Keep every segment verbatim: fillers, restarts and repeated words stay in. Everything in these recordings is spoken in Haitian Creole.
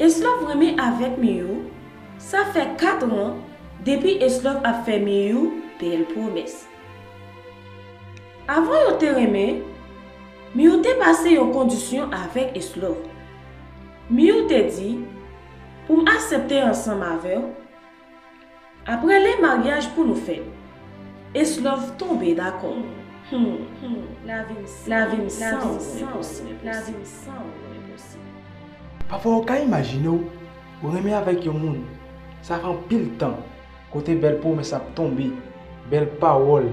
Eslòv renmen avèk Miyou, sa fè kat an depi Eslòv ap fè Miyou bèl pwomès. Avan yo te renmen, Miyou te pase yon kondisyon avèk Eslòv. Miyou te di, pou m aksepte ansanm avè w, apre lè maryaj pou nou fèt. Eslòv tonbe dakò. Hmm, hmm, lavi m san ou enposib. Lavi m san ou enposib. Pafwa ou ka imajine w, ou renmen avèk yon moun, sa fè anpil tan, kote bèl pwomès ap tonbe, bèl pawòl.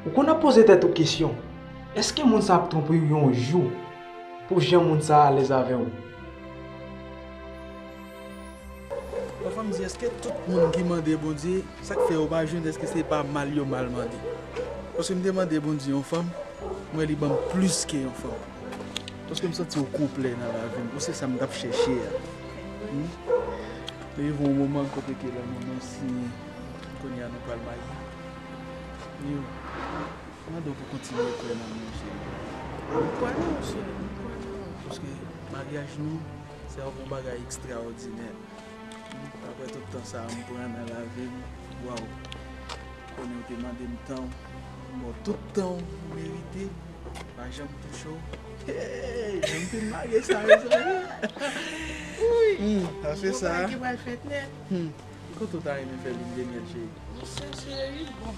Ou konn ap poze tèt ou kesyon, èske moun sa ap twonpe w yon jou pou jan moun sa alèz avè w? Pafwa m di, èske tout moun ki mande Bondye, sa k fè yo pa jwenn, èske se pa mal yo mal mande? Paske m te mande Bondye yon fanm, m wè li ban m plis ke yon fanm. Paske m santi w konplè nan lavi m, ou se sa m t ap chèche a. Hmm? Li rive yon moman kote ke lè nou, nou siyen, kounye a nou pral marye. Yo, m mande w pou kontinye kwè nan mwen, cheri. M kwè nan ou, cheri, m kwè nan ou. Paske maryaj nou, se yon bagay ekstraòdinè. Apre tout tan sa a m pran nan lavi m, waw. Konnen w te mande m tan w, m ba w tout tan w merite, pa janm touche w. Hey, jan m fin marye sa, mezanmi. Wi. Hmm, sa se sa. Yon bagay ki pral fèt nèt. Hmm. Kote w ta renmen fè lin de myèl, cheri? Monchè, cheri, bon.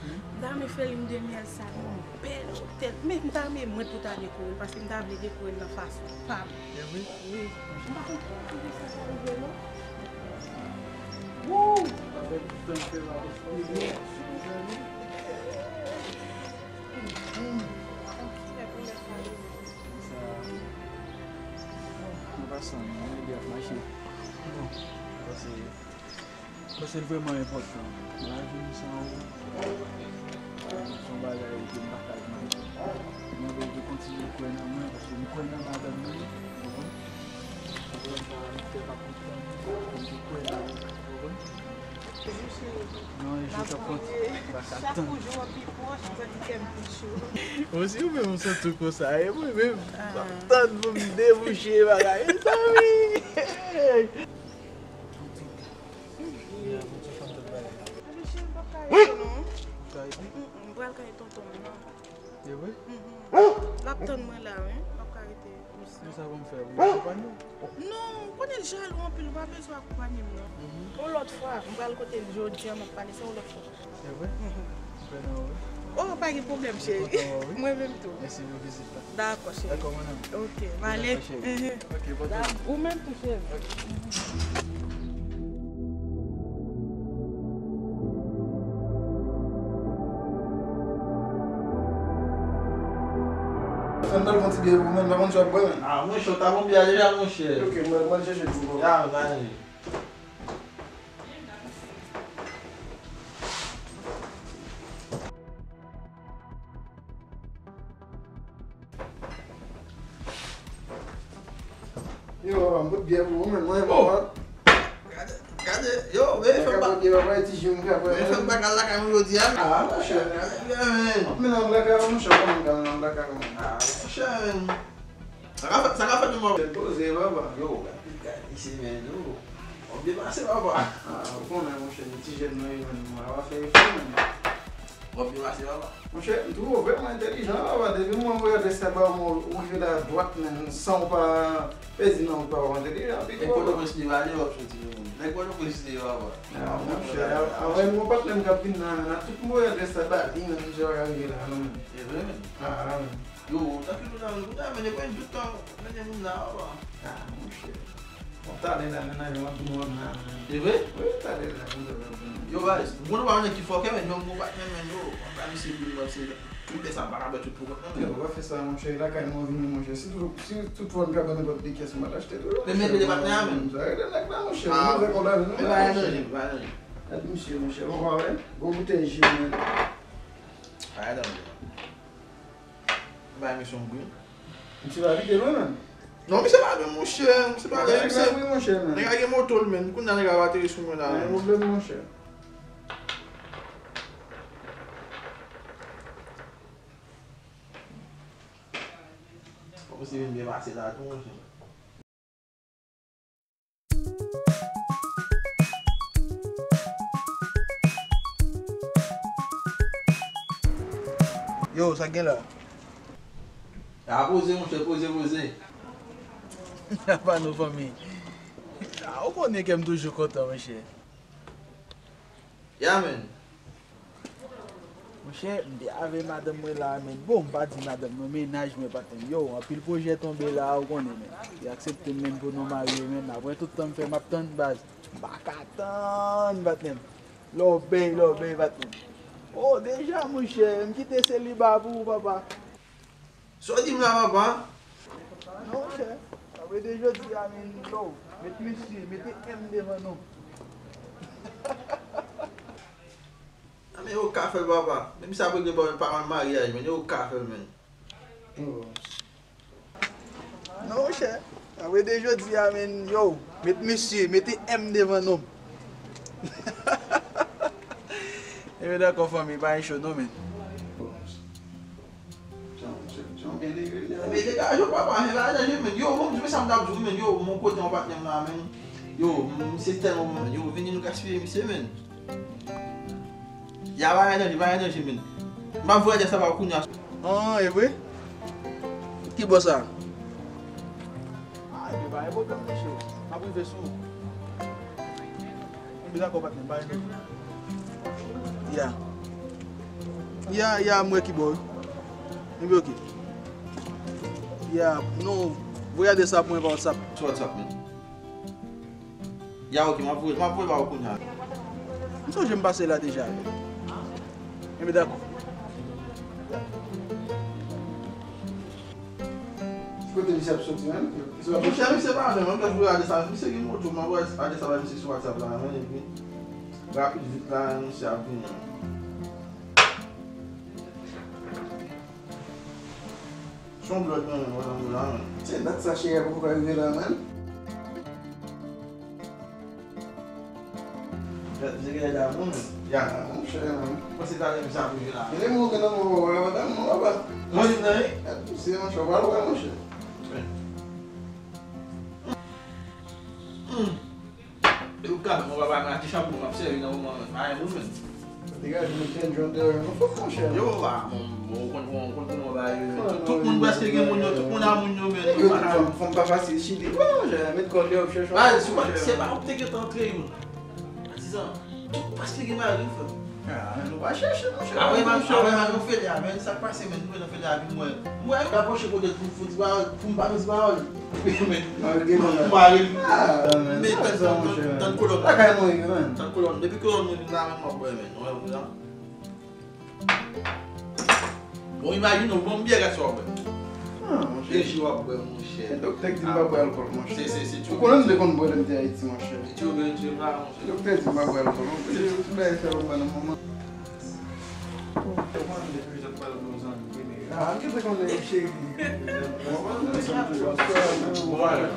M ta renmen fè lin de myèl sa nan yon bèl otèl. Men m ta renmen mwen tou ta dekore l, paske m ta vle dekore l nan fason pa m. E vre? Wi. M pa konn kòman sa ka rive non. Wouw! Sa fè tan m fè m ap espere. Sa, mwen pa sanm, mwen ede ap mache. Bon, paske Paske l vrèman enpòtan. Lavi m san ou, se yon bagay ke m pa ka imajine. Mwen vle kontinye kwè nan mwen, paske m kwè nan madanm mwen, ou konprann? Ou konprann sa, m fè pa konprann, m te kwè nan ou, ou konprann? Non, e jou k ap konte, m pa ka tann. Chak jou an pi pwòch, m santi kè m pi cho. Ou si ou menm ou santi w konsa, e mwen menm, m ap tann pou m debouche bagay, mezanmi! Antouka, Bondye konn tout bagay. Cheri, m p ap ka rete non. Ou ka rete? Mm, mm, m pral kay tonton m nan. E vre? Mhm. L ap tann mwen la, wi. M p ap ka rete konsa. Men sa pou m fè pou m akonpanye w? Non, ou konnen l jalou anpil, ou pa bezwen akonpanye m non. Mhm. Yon lòt fwa, m pral kote l jodi a, m ap pale, se yon lòt fwa. Se vre? Mhm. Mwen nan wè. Oh, pa gen pwoblèm, cheri. Mwen kontan wè w, wi. Mwen menm tou. Mèsi pou vizit la. Dakò, cheri. Dakò, mwen nan. Ok, m ale. Dakò, cheri. Mhm. Ok, bon. Dakò. Ou menm tou, cheri. Ok. Ann al pran ti byè pou mwen, pa konn si w ap bwè, men. Ah, monchè, w ta pran byè a deja, monchè. Ok, mwen, mwen chèche l pou ou. Ya, manje. Yo, papa, m pot byè pou ou, men mwen, papa. Gade, gade, yo, men fè m pa. Papa, byè, papa, e ti jèn ka bwè, men fè m pa kal lakay mwen jodi a. Ah, monchè. Gade, men. M ap mennen w lakay ou, monchè, kòman m ka mennen w lakay ou, men? Ah, monchè, men. Sa ka fèt, sa ka fèt, mwen. Tèt poze, papa. Yo, gade, gade, se men, yo. W ap byen pase, papa. Ah, ou konnen, monchè, nou ti jèn nan, yo, men, nou va fè efò, men. W ap byen pase, papa. Monchè, m twouve w vrèman entèlijan, papa. Depi m wè m voye adrès la ba ou, ou rive la dwat, men, san w pa pèdi nan wout, papa, w entèlijan anpil. Nèg Pòtoprens li vale, w ap soti, men. Nèg Pòtoprens li, papa. Ah, monchè, a-, avè yon patnè m k ap vin nan, nan tout m voye adrès la ba li, men, misye pa ka rive la, non, men. E vre, men. Ah, men. Yo, tanki nou nan, nou ta mennen pwen tout tan, mennen moun la, papa. Ah, monchè. Bon, talè la, nan avyon, w ap vin wè m la, men. E vre? Wi, talè la, m ap vin wè m. Yo, guys, ou konn ou pa konnen ki fòkè, men, jwenn gwo patnè, men, yo, w ap ba misye vin, mwen, se, tout lè sa, m pa ka bwè tout pou kont mwen, men. Yo, w pa fè sa, monchè, lakay mwen vini, monchè. Si tout, si tout fwa m ka bwè nenpòt de kès, m al achte tou. Men, men, de patnè a, men. Sa rete nèg la, monchè. Ah, men, men, pa danje, pa danje. Gad misye, monchè, bon, pa wè, gwo boutèy ji, men. Pa danje. Bay misye yon grenn. Misye pa kite lwen, menm. Non, misye pa lwen, monchè. Misye pa lwen, misye. Nèg la gen moto l, menm. Kounye a nèg la va ateri sou mwen la, menm. Pwoblèm, monchè. Fòk misye vin byen pase la tou, monchè. Yo, sa k gen la? A poze, monchè, poze, poze. Apa nou, fanmi? A, ou konnen kè m toujou kontan, monchè. Ya, men. Monchè, m te avè madanm mwen la, men. Bon, m pa di madanm mwen, mennaj mwen, patnè m. Yo, anpil pwojè tonbe la, ou konnen, men. Li aksepte m, men, pou nou marye, men. Apre tout tan m fè, m ap tann, baz. M pa ka tann, patnè m. Lòbèy, lòbèy, patnè m. Oh, deja, monchè, m kite seliba pou ou, papa. Sa w di m la, papa? Non, monchè. Apre de jodi a, men, yo, met mesye, mete M devan non. A, men yo ka fè l, papa. Menm si apre gen pa, pa yon maryaj, men yo ka fè l, men. Non, monchè. Apre de jodi a, men, yo, met mesye, mete M devan non. Ebyen, dakò, fanmi, pa gen cho non, men. Jan, jan, jan byen degrè, men degaje w, papa, men pa danje, men. Yo, bon, men sa m t ap di w, men. Yo, m kote yon patnè m la, men. Yo, misye tèlman bon, men. Yo, vini nou gaspiye misye, men. Ya, pa gen danje, pa gen danje, men. M ap voye adrès la ba w kounye a. An, e vre? Ki bò sa? A, ebyen, pa gen pwoblèm, monchè. M ap rive sou ou. Ebyen, dakò, patnè, pa gen pwoblèm. Ya. Ya, ya, m wè ki bò, wi. Ebyen, oke. Ya, non, voye adrès la pou mwen pa WhatsApp. Sou WhatsApp, men. Ya, oke, m ap voye, m ap voye ba ou kounye a. M sonje m pase la deja. Enben, dakò. Ki kote misye ap soti menm? Monchè, misye pa menm, m ap voye adrès la. Misye gen moto, m ap voye adrès la ba misye sou WhatsApp la, men, epi rapid vit la, misye ap vini. Se yon blòd mwen menm, wè nan mou la, men. Se dat sa cheri a poko ka rive la, men. Gad, misye genlè damou, men. Ya, monchè, men. Mwen se talè misye ap rive la. Genlè moun gen nan mou, wè, wè, wè, wè, wè. Mwen di nan, wi. Gad, misye, monchè, w pral wè, monchè. Hmm. E ou ka, mwen papa, mwen a ti chanpou m ap sèvi nan moman, men. Pa gen moun, men. Degaje, nou jèn, jèn, jèn, nou fòk, monchè. Yo, a, bon, bon, ou konn, ou konn, ou konn, tout, tout moun prèske gen moun yo, tout moun a moun yo, men. Yo, tout fanm, fanm pa fasil chite. Bon, monchè, met kò deyò, chèche. Ba, si w pa, se pa ou ki te gentan antre, men. Patizan, tout prèske gen mari, frè m. A, nou pa chèche, monchè. Apre, apre, apre, nou fè li a, men, sa k pase, men, nou fè li a, pi mwen. Mwen, m ka pwoche kote l pou, pou di pawòl, pou m pa di pawòl. Men, men, men, tann, tann, tann, tann kolòn. Lakay mwen, men. Tann kolòn. Depi kolòn mwen vin la, men, m ap bwè, men. Ou wè, ou wè. Bon, imajine w, bon, byè, gad sa w ap bwè. Ah, monchè. Deji w ap bwè, monchè. E doktè k di m pa bwè alkòl, monchè. Se, se, se. Ou konnen m te konn bwè lè m te Ayiti, monchè. Ti oubyen ti la, monchè. Doktè di m pa bwè alkòl, monchè. Ti bagay sa yo pa nan moman. Ah, ki te konnen, cheri. Voilà.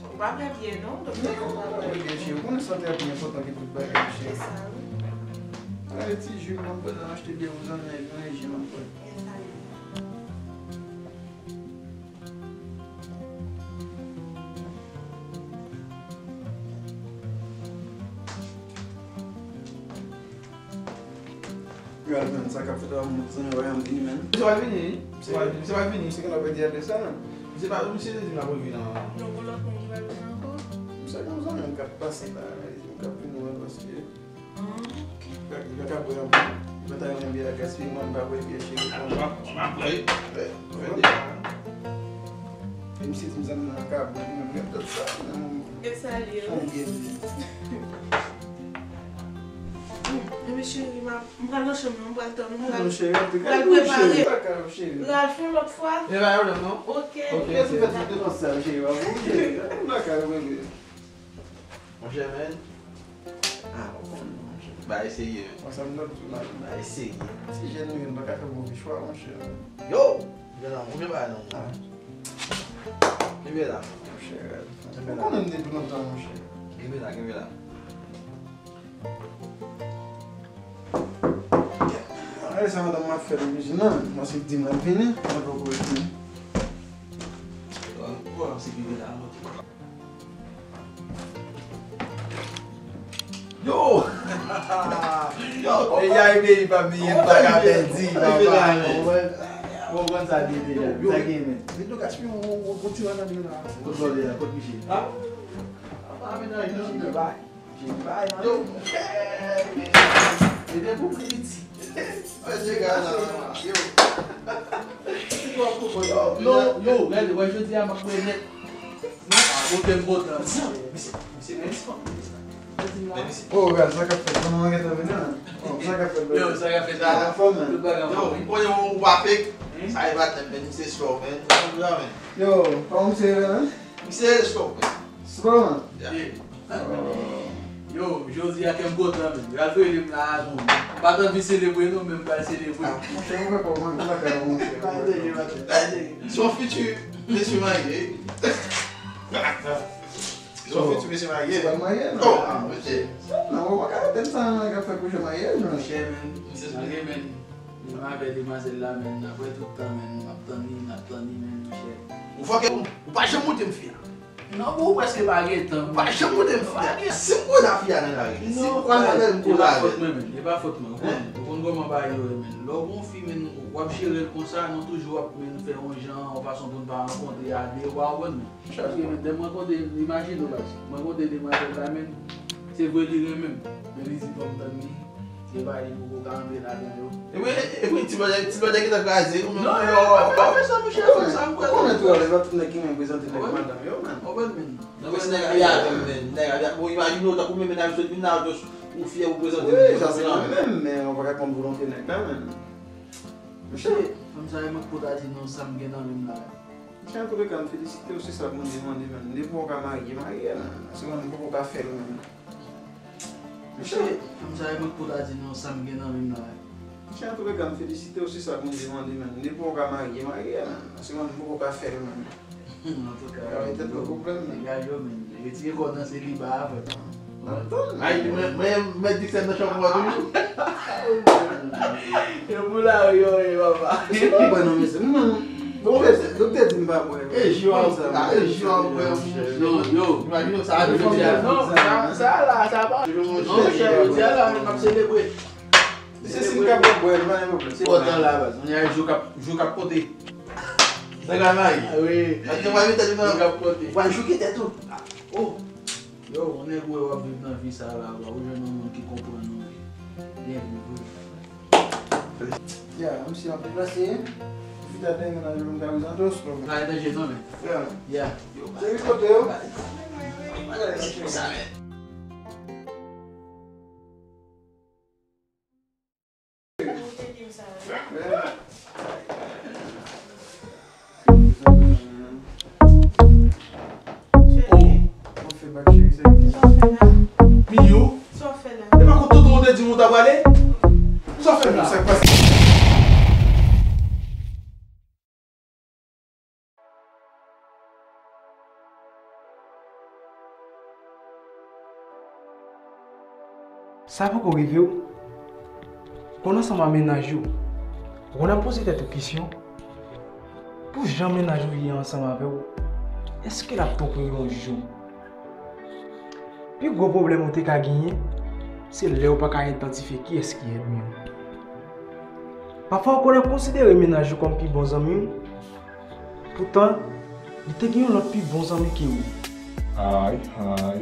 Ou pa bwè byè non, doktè. Ou pa bwè. Ou konnen sante a pi enpòtan ke tout bagay, cheri. Se sa, wi. Gade ti ji m ap bwè la, m achte byè pou zanmi, epi yon ji m ap bwè. Se sa, wi. Yo al jwenn sa k ap fèt la, moun zanmi wè an vini, men. Misye pral vini, wi. Misye pral vini, misye pral vini. Se ki n ap pèdi apre sa, men. Misye pa, misye te di m l ap rive nan. Non, gon lòt moun ki pral vini ankò? Misye gon zanmi m k ap pase la, li di m k ap vini wè paske. Ah, ok. Li pa, li pa ka bwè anpil. Li pa ta renmen byè a gaspiye, mwen m pa bwè byè cheri. Mwen pa, mwen pa bwè. Fè, fè deja. E misye di m zanmi nan ka bwè, li menm, gad lòt sa, nan. E sa li ye, wi. Anmwey. Enben cheri, m ap, m pral nan chanm nan, m pral tann ou, m pral, non, cheri, m pral prepare. Ralph, yon lòt fwa. E pa yon lòt, non? Ok. Ok, se fèt tout depans sa, cheri, w ap oblije. M pa ka regle. Monchè, men. Ah, ou konn, monchè. Bagay serye, men. Mwen, sa m t ap di w la. Bagay serye. Ti jèn nou ye, nou pa ka fè move chwa, monchè. Yo! Jèn la, monchè, bagay nan mwen. Ah. Li byen la. Ou konnen m depi lontan, monchè. Kenbe la, kenbe la. Ay, sa madanm m ap fè nan kizin nan, paske l di m l ap vini, mwen poko vini. Bon, se kenbe la, mwen. Yo! Yo! E ya, e peyi pa m ye, m pa ka pèdi, papa. Bon, konn sa li ye deja. Sa gen, men. Vin nou gaspiye yon, yon, yon ti wè nan li la. Kot lòd la, kot misye? Ha? Apa, men nan, nan, nan, bay. Yo! E depi w piti. Yo! Yo, yo, gade, wè jodi a, m ap wè nèt. Non, a, kote m kontan. Misye, misye, misye, misye. Oh, gad, sa k ap fèt? Kòman mwen gentan vini la? Oh, sa k ap fèt, brother? Yo, sa k ap fèt la? Tout bagay anfòm, wi. Yo, ou konnen ou pa fake. Sa e patnè m, men misye strong, men. Yo, kòman misye ye la, men? Misye strong, men. Strong? Yeah. Yo, jodi a kè m kontan, men. Ralph rele m la, non. M pa t anvi selebre, non, men m pral selebre. Ah, monchè, mwen kòman, mwen pa ka, monchè. Se yon fiti mesye marye. Se yon fiti mesye marye. Se pa marye, non. Oh, ah, ok. Non, ou pa ka tèm sa, non, ka fè kouche marye, non. Monchè, men, misye marye, men. Menm avè demwazèl la, men, apre tout tan, men, m ap tann li, m ap tann li, men, monchè. Ou fòkè, ou pa janm montre m fi a. Non, bon, ou prèske pa gen tan. Pa janm montre m fi a. Si m koz a fi a nan lari, si m kwaze avè l, m koz avè l. E pa fòt mwen, men. E pa fòt mwen. Ou konn, ou konn kòman bagay yo ye, men. Lè w gon fi, men, w ap jere l konsa, nou toujou ap, men, fè yon jan, yon fason pou n pa rankontre a de, ou pa konprann, men. Paske, men, lè m rankontre, imajine w, baz. Mwen rankontre demwazèl la, men, se vre li renmen m. Men li di fò m tann li. Gen bagay li poko ka antre ladan yo. Epi, epi ti bòdè, ti bòdè gentan kraze, ou menm. Non, non, non, pa fè sa, monchè, fè sa, ou konnen tou, lè tout nèg ki menm prezante nèg madanm yo, man. Ou konprann, men. Nan wè si nèg a avè m, men. Nèg a avè m. Bon, imajine w tankou menm nèg a sot vin la, ou just ou fyè ou prezante. Wi, sa se mwen menm, men ou pa ka kont volonte nèg la, men. Monchè, fanm sa e mank pou ta di non, sa m gen nan men m la. Monchè, antouleka, m felisite w, se sa Bondye mande, men. Depi w ka marye, marye, men. Paske mwen, m poko ka fè l, men. Monchè, fanm sa e mwen k pou ta di non, sa m gen nan men m la. Monchè, antouleka, m felisite w, se sa Bondye mande, men. Depi w ka marye, marye, men. Paske mwen, m poko ka fè l, men. Antouka, tèt mwen pwoblèm, men. Nèg yo, men. Retire kò nan seliba a, frè. Ay, mwen, mwen, mwen di k sèl nan chanm mwen toujou. Yo pou la, yo, yo, papa. Se pa bwè non, mesye. Mwen, doktè, doktè di m pa bwè. E jwi w ap bwè, e jwi w ap bwè, monchè. Yo, yo. Imajine w sa a jodi a. Non, sa, sa la, sa pa. Non, monchè, jodi a la, men m ap selebre. Se si m ka bwè, bwè, pa gen pwoblèm. Se pòtan la, baz. On a jou k ap, jou k ap konte. Sa ka mayi. Wi. Atè mwen, mete li nan. Jou k ap konte. Wè, jou ki tèt ou. Oh. Yo, yon nèg ou wè w ap viv nan vi sa la, bro, ou jwenn yon moun ki konprann ou, wi. Byen viv, wi. Ya, m si w ap deplase, fita te gen nan joun ka prezante w, slow. Pa gen danje non, men. Ya. Ya. Yo, se ki kote yo? Pa gen danje, men. Miyou? Sa w fè la? E pa kot tonton w te di m ou ta prale? Sa w fè m la? Sa k pase? Sa poko rive w? Konn ansanm a mennaj ou, ou konn ap poze tèt ou kesyon, pou jan mennaj ou ye ansanm avè w, èske l ap twonpe w yon jou? Pi gwo pwoblèm ou te ka genyen, se lè ou pa ka idantifye kiyès ki ènmi w. Pafwa ou konn ap konsidere mennaj ou kòm pi bon zanmi w, poutan, li te gen yon lòt pi bon zanmi ke ou. Ay, ay.